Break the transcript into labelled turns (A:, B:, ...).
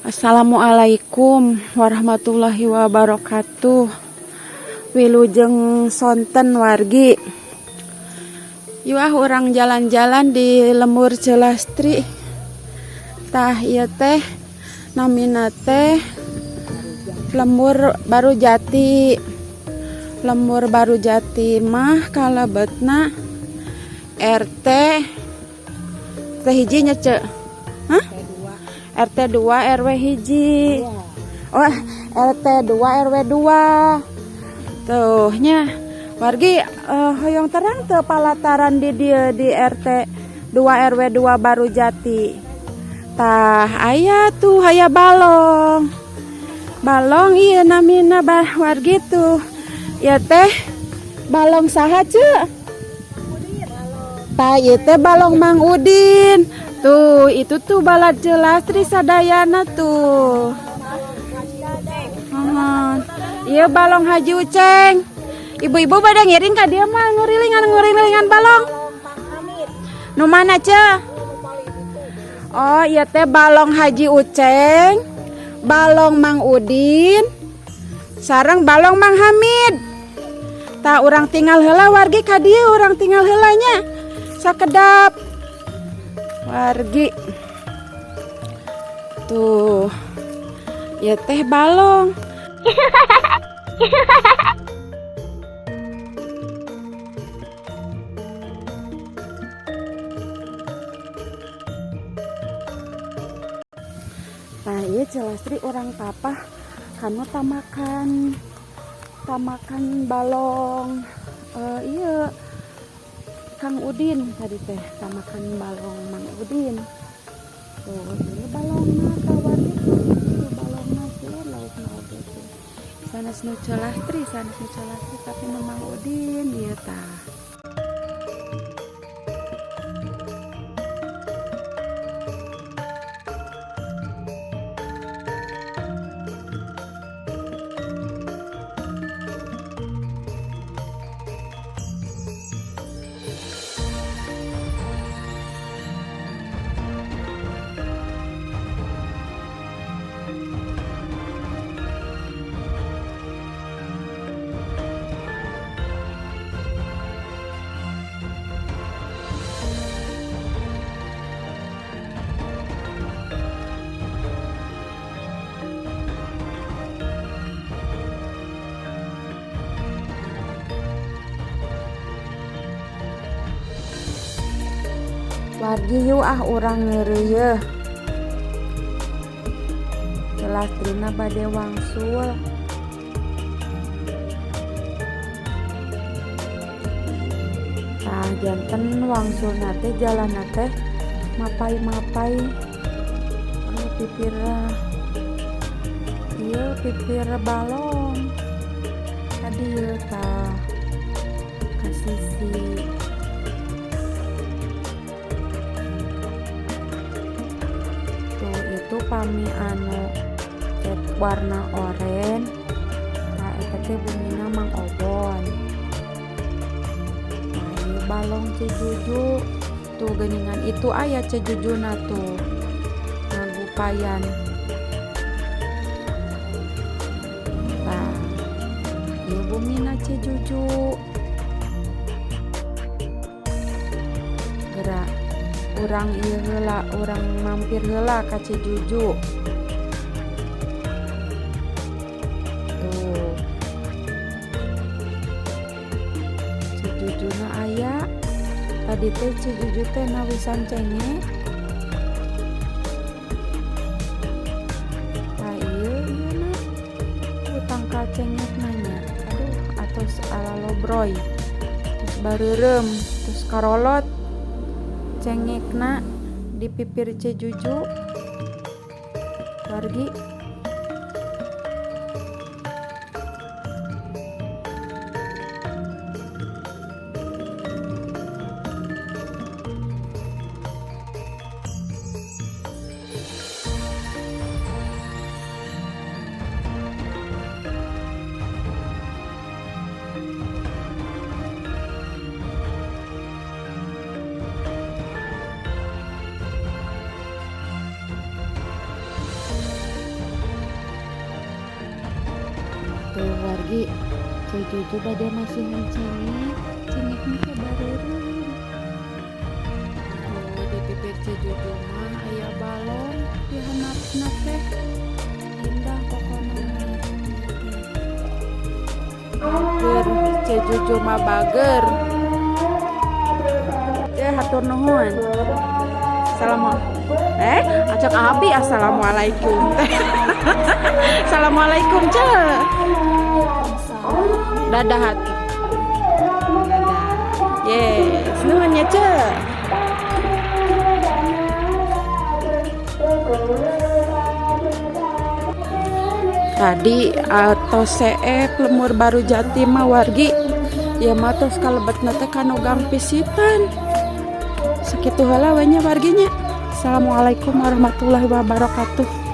A: Assalamualaikum warahmatullahi wabarakatuh. Wilujeng sonten, wargi. Yuk ah, urang jalan-jalan di lembur Ceu Lastri. Tah, ieu teh namina teh Lembur Baru Jati. Lembur Baru Jati mah kalebetna RT teh hiji nya, Ceu? Hah? RT 2 RW 1. Oh, RT 2 RW 2. Tuh nya. Wargi, hoyong terang teu palataran di dieu, di RT 2 RW 2 Baru Jati? Tah, aya tuh, aya balong. Balong iya namina, bah, wargi tuh. Ya teh balong saha, Ceu? Tah, ieu teh balong Mang Udin. Tuh, itu tuh balad Ceu Lastri sadayana tuh. Muhun. Iya, balong Haji Uceng. Ibu-ibu pada ngiring ka dieu mah, ngurilingan ngurilingan balong. Nu mana, Ceu? Oh, iya teh balong Haji Uceng, balong Mang Udin, sareng balong Mang Hamid. Tah, urang tingal heula, wargi, ka dieu urang tingal heula nya. Sakedap. Wargi. Tuh. Ya teh balong. Nah, iya Ceu Lastri urang tapah kanu tamakan tamakan balong, iya Kang Udin tadi teh, tamakan balong Mang Udin. Tuh, ini balongna kawan itu. Tuh balongna sih laukna oge tuh. Sanes nu Ceu Lastri, sanes nu Ceu Lastri, tapi nu Mang Udin ieu tah. Wargi, yuk ah, urang ngeureuyeuh. Ceu Lastrina bade wangsul. Tah, janten wangsulna teh jalanna teh mapay-mapay pipir ieu, pipir balong ka dieu, tah, ka sisi. Tuh, itu pami anu cat warna oren, tah, eta teh bumina Mang Obon. Nah, ieu balong Ceu Juju tuh, geuningan itu aya Ceu Jujuna tuh ngagupayan. Tah, ieu bumina Ceu Juju. Geura urang ieu heula, urang mampir heula ka Ceu Juju. Tuh. Ceu Jujuna aya. Tadi teh Ceu Juju teh nawisan cengek. Tah, ieu ieu na. Tuh tangkal cengekna nya. Aduh, atos alalobroy. Terus bareureum, terus karolot cengekna di pipir Ceu Juju. Wargi. Tuh, wargi, Ceu Juju bade masihan cengek. Cengekna teh bareureum. Tuh, di bibir Ceu Juju mah aya balong di handapna teh. Indah pokona mah. Bager, Ceu Juju mah bager. Ya, hatur nuhun. Assalamualaikum. Eh, acak abi assalamualaikum. Assalamualaikum, Ceu. Dadah hati. Dadah. Yes, nuhun ya, Ceu. Tadi atau seep lembur baru jati mah, wargi, ya mah tos kalebetna teh kanu gang pisitan. Sakitu heula we nya, wargi nya. Assalamualaikum warahmatullahi wabarakatuh.